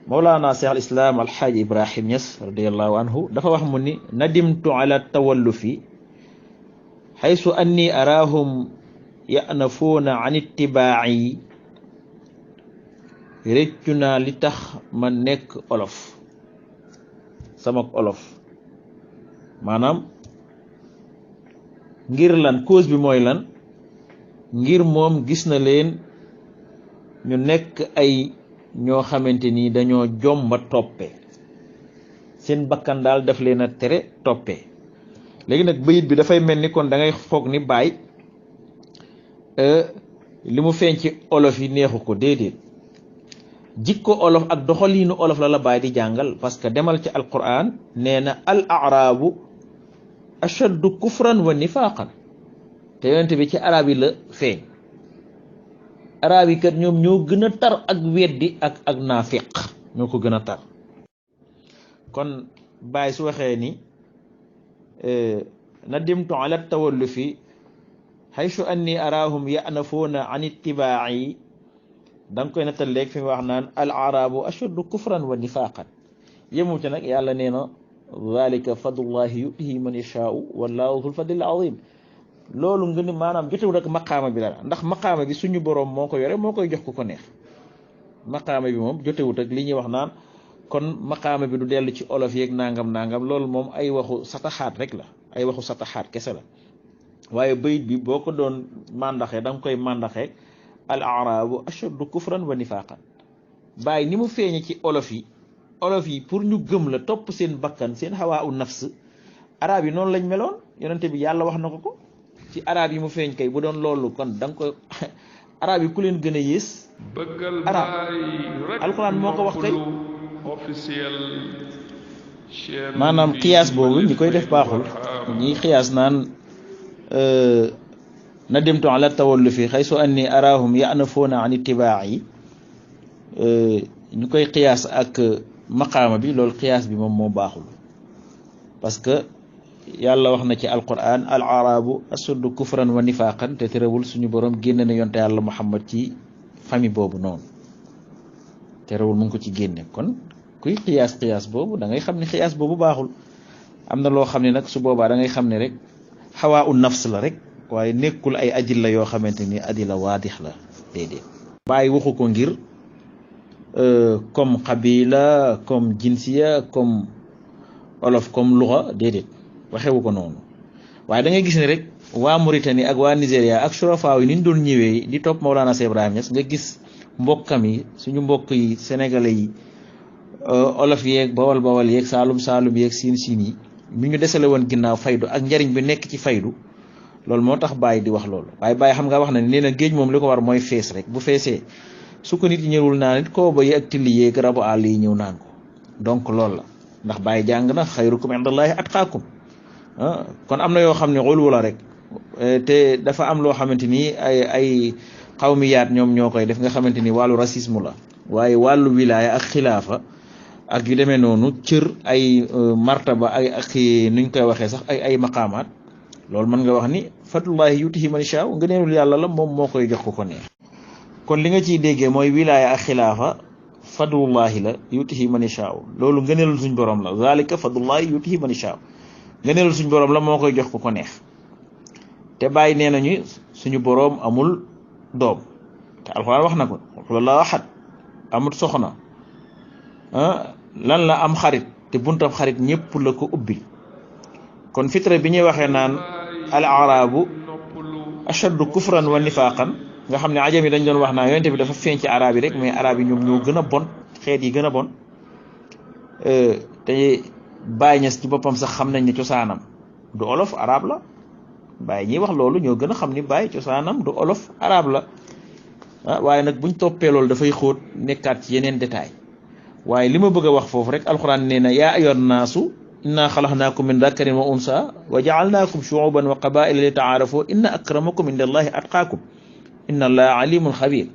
Mawlana Cheikh al Islam Alxaaji Ibrahim Niass radiallahu anhu dafa wax mu ni nadimtu ala tawallufi xaysu anni araahum yanafuuna an ittibaaci réccu naa li tax ma nekk olof sama olof maanaam ngir lan cause bi mooy lan ngir moom gis na leen ñu nekk ay ñoo xamante ni dañoo jomba toppe seen bakkan daal daf leen a tere toppe léegi nag bayit bi dafay mel ni kon da ngay foog ni baay li mu feeñ ci olof yi neexu ko déedéet jikko olof ak doxaliinu olof la baay di jàngal parce que demal ci alquran nee na al arabu ashaddu kufran wa nifaqan te yonent bi ci arab yi la feeñ arab yi kat ñoom ñoo gën a tar ak weddi ak naafiq ñoo ko gën a tar kon baay su waxee ni nadimtu ala tawallufi haysu anni araahum yanafuuna an ittibaaci da nga koy nettal léegi fi mu wax naan al arabu ashaddu kufran wa nifaqan yemu ci nag yàlla nee na zalika fadlullahi yutihi man yashaau wallahu zul fadlil azim loolu nga ni maanaam jotewul ak maqaama bi dara ndax maqaama bi suñu boroom moo ko yore moo koy jox ku ko neex maqaama bi moom jotewut ak li ñuy wax naan kon maqaama bi du dellu ci olof yeeg nangam loolu moom ay waxu sataxaat rek la ay waxu sataxaat kese la waaye bayit bi boo ko doon màndaxee da nga koy màndaxee al arabu ashaddu kufran wa nifaqan bàyyi ni mu feeñe ci olof yi pour ñu gëm la topp seen bakkan seen xawaa u nafs arab yi noonu lañ meloon yonente bi yàlla wax na ko ci arab yi mu feeñ kay bu doon loolu kon da nga ko arab yi ku leen gën a yées arab alquran moo ko wax kay maanaam xiyaas boobu ñi koy def baaxul ñi xiyaas naan nadimtu ala tawallufi xaysu anni araahum yanafuuna an ittibaaci ñu koy xiyaas ak maqaama bi loolu xiyaas bi moom moo baaxul parce que yàlla wax na ci alquran al arabu asuddu kufran wa nifaqan te terewul suñu borom génne na yonte yàlla muhammad ci famille boobu noonu terewul mu ngi ko ci génne kon kuy xiyaas boobu da ngay xam ne xiyaas boobu baaxul am na loo xam ne nag su boobaa da ngay xam ne rek xawaa u nafs la rek waaye nekkul ay adilla yoo xamante ni adilla waadix la déedéet bàyyi waxu ko ngir comme qabila comme jinsiya comme olof comme luxa déedéet waxewu ko noonu waaye da ngay gis ne rek waa Mauritanie ak waa Nigéria ak surafaaw yi ni ñu doon ñëwee di topp Mawlana Cheikh Ibrahim Niass nga gis mbokkam yi suñu mbokk yi sénégalais yi olof yeeg bawal yeeg saalum yeeg siin yi mi ñu desale woon ginnaaw faydu ak njariñ bi nekk ci faydu loolu moo tax bàyyi di wax loolu waaye bàyyi xam nga wax na nee na géej moom li ko war mooy fees rek bu feesee su ko nit ñëwul naan it kooba yi ak tilli yeeg rabu àll yi ñëw naan ko donc loolu la ndax bàyyi jàng na xayrukum indallahi atqaakum kon am na yoo xam ne xulwu la rek te dafa am loo xamante ni ay xawmiyaat ñoom ñoo koy def nga xamante ni wàllu racisme la waaye wàllu wilaaya ak xilaafa ak yu demee noonu cër ay martaba ak nuñ koy waxee sax ay maqaamaat loolu mën nga wax ni fadlullahi yutihi man yashaa ngëneelul yàlla la moom moo koy jox ko neex kon li nga ciy déggee mooy wilaaya ak xilaafa fadlullahi la yutihi man yashaa loolu ngëneelul suñ borom la zalika fadlullahi yutihi man yashaa ngëneelul suñ borom la moo koy jox ko neex te bàyyi nee nañu suñu borom amul doom te alxuraan wax na ko wallahu ahad amul soxna lan la am xarit te buntam xarit ñëpp la ko ubbi kon fitra bi ñuy waxee naan al arabu ashaddu kufran wa nifaqan nga xam ne ajam yi dañ doon wax naa yonente bi dafa feeñ ci arab yi rek mais arab yi ñoom ñoo gën a bon xeet yi gën a bon te Baay Ñas ci boppam sax xam nañ ne cosaanam du olof arab la Baay ñiy wax loolu ñoo gën a xam ni Baay cosaanam du olof arab la waaye nag buñ toppee loolu dafay xóot nekkaat ci yeneen détail waaye li ma bëgg a wax foofu rek alxuraan nee na yaa ayyuhan naasu inna xalaqnaakum min dakarin wa unsa wa jaalnaakum shuuban wa qabaila li taarafu inna akramakum inda allahi atqaakum inna allaha alimun xabir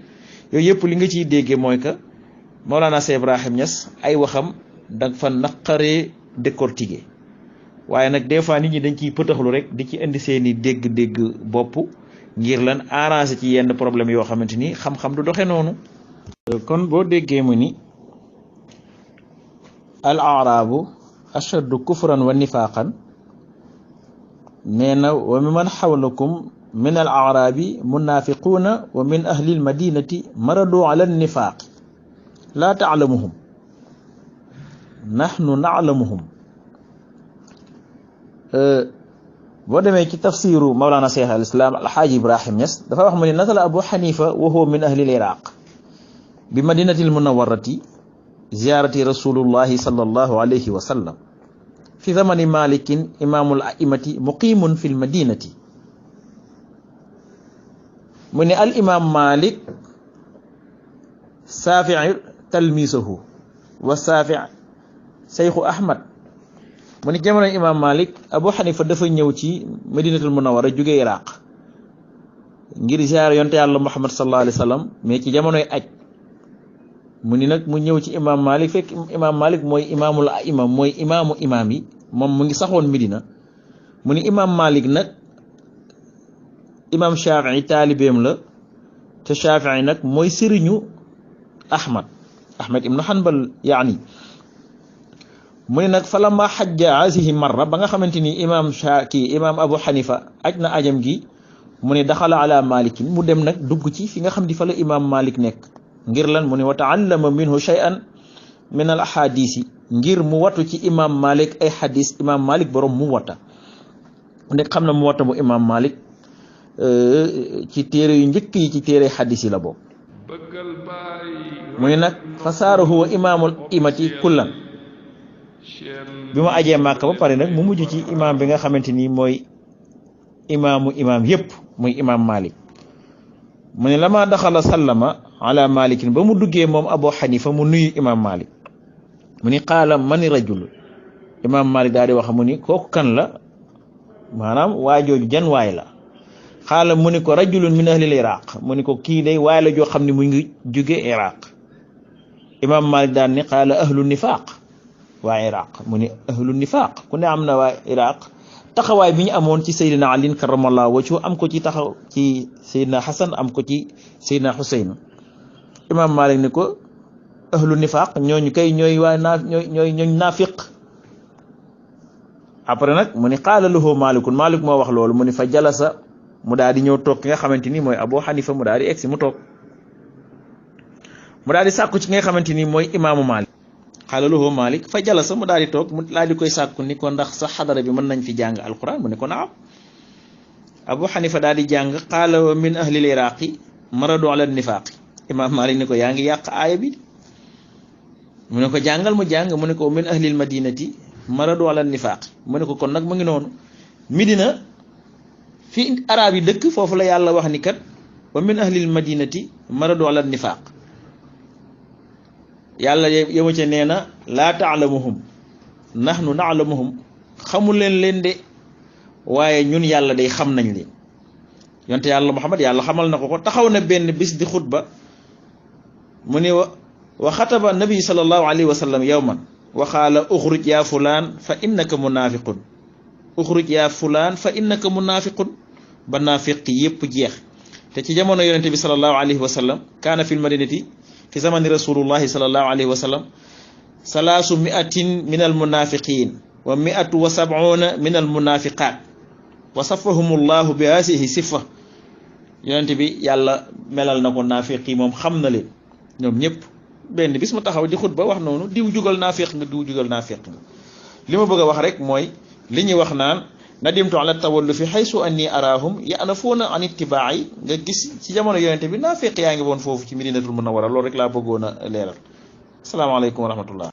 yooyu yëpp li nga ciy déggee mooy que Mawlana Cheikh Ibrahim Niass ay waxam da fa naqaree décortiquer waaye nag des fois nit ñi dañ ciy pëtaxlu rek di ci indi seeni dégg-dégg bopp ngir lan arranger ci yenn problème yoo xamante ni xam-xam du doxe noonu kon boo déggee mu ni al aaraabu ashaddu kufran wa nifaaqan nee na wa mimman xawlakum min al aaraabi munaafiquuna wa min ahli al madinati maradu ala al nifaaq laa taalamuhum nahnu naalamuhum. boo demee ci tafsiru Mawlana Cheikh al Islam Alxaaji Ibrahim Niass dafa wax mu ne nazala Abu Xanifa wa huwa min ahli al iraq bi madinati al munawwarati ziyaarati rasulullahi sallallahu alayhi wa sallam fi zamani malikin imaamul aimati muqimun fi l madinati. mu ne al imam Malik Saafi talmisahu wa Saafi Seyxu Ahmad. mu ne jamono imam Malik Abu Xanifa dafa ñëw ci madinatul munawwara jóge Iraq ngir ziyaara yonte yàlla Muhammad sallallahu alayhi wa sallam mais ci jamonoy aj. mu ni nag mu ñëw ci imam Malik fekk imam Malik mooy imaamul aima mooy imaamu imaam yi moom mu ngi saxoon Medina. mu ni imam Malik nag imam Shafii taalibeem la te Shafii nag mooy sëriñu Ahmad ibnu Hanbal yaani. mu ni nag falamma xajja hazihi marra ba nga xamante ni imam Abu Xanifa aj na ajam gi mu ni daxala ala malikin mu dem nag dugg ci fi nga xam di fa la imam Malik nekk ngir lan mu ne wa taallama minhu shay'an min al ahadisi ngir mu watu ci imam Malik ay hadis imam Malik borom mu wata nekk xam na mu wata bu imam Malik ci téere yu njëkk yi ci téere hadis yi la boobu. mu ne nag fa saara huwa imaamul imati kullan bi ma ajee Màkka ba pare nag mu mujj ci imam bi nga xamante ni mooy imam yépp muy imam Malik. mu ne lama daxala sallama ala malikin ba mu duggee moom Abu Xanifa mu nuyu imam Malik. mu ni qaala mani rajul imam Malik daal di wax mu ni kooku kan la maanaam waajooju jan waay la. qaala mu ni ko rajulun min ahlil iraq mu ni ko kii day waay la joo xam ne mu ngi jóge Iraq. imam Malik daal ni qaala ahlu nifaaq waa Iraq mu ni ahlu nifaaq ku ne am na waa Iraq taxawaay bi ñu amoon ci Seydina Ali karamallahu wajhu am ko ci taxaw ci Seydina Hasan am ko ci Seydina Huseyn. imam Malik ni ko ahlu nifaq ñooñu kay ñooy waa ñooy naafiq. après nag mu ni qaala lahu Malikun Malik moo wax loolu mu ni fa jalasa mu daal di ñëw toog ki nga xamante ni mooy Abu Xanifa mu daal di egsi mu toog mu daal di sàkku ci nga xamante ni mooy imaamu Malik. qaala lahu Malik fa jalasa mu daal di toog mu daal di koy sàkku ni ko ndax sa xadara bi mën nañ fi jàng alquran mu ne ko naam. Abu Xanifa daal di jàng qaala min ahlil iraqi maradu ala nifaaqi. imam Malik ni ko yaa ngi yàq aaya bi mu ne ko jàngal mu jàng mu ne ko min ahlil madinati maradu ala nifaaqi mu ne ko kon nag mu ngi noonu Medina fi arab yi dëkk foofu la yàlla wax ni kat wa min ahlil madinati maradu ala nifaaq. yàlla yema ca nee na laa taalamuhum nahnu naalamuhum xamul leen de waaye ñun yàlla day xam nañ leen. yonte yàlla Muhammad yàlla xamal na ko taxaw na benn bis di xutba mu ne wa xataba nabi sallallahu alayhi wa sallam yawman wa qaala uxruj yaa fulaan fa innaka munaafiqun uxruj yaa fulaan fa innaka munaafiqun ba naafiq yépp jeex. te ci jamono yonente bi sallallahu alayhi wa sallam kaana fil madinati fi zamani rasulullahi sallallahu alayhi wa sallam salaasu miatin min al munafiqin wa miatu wa sab'una min al munafiqat wa safahumullahu bi hasihi sifa. yonente bi yàlla melal na ko naafiq yi moom xam na leen ñoom ñëpp benn bis mu taxaw di xutba wax noonu diw jugal naafiq nga diw jugal naafiq nga. li ma bëgg a wax rek mooy li ñuy wax naan nadimtu ala tawallu fi xaysu anni araahum ya'nafuuna an ittibaa'i nga gis ci jamono yonente bi naafiq yaa ngi woon foofu ci Madinatul Munawwara loolu rek laa bëggoon a leeral. asalaamaaleykum wa rahmatullah.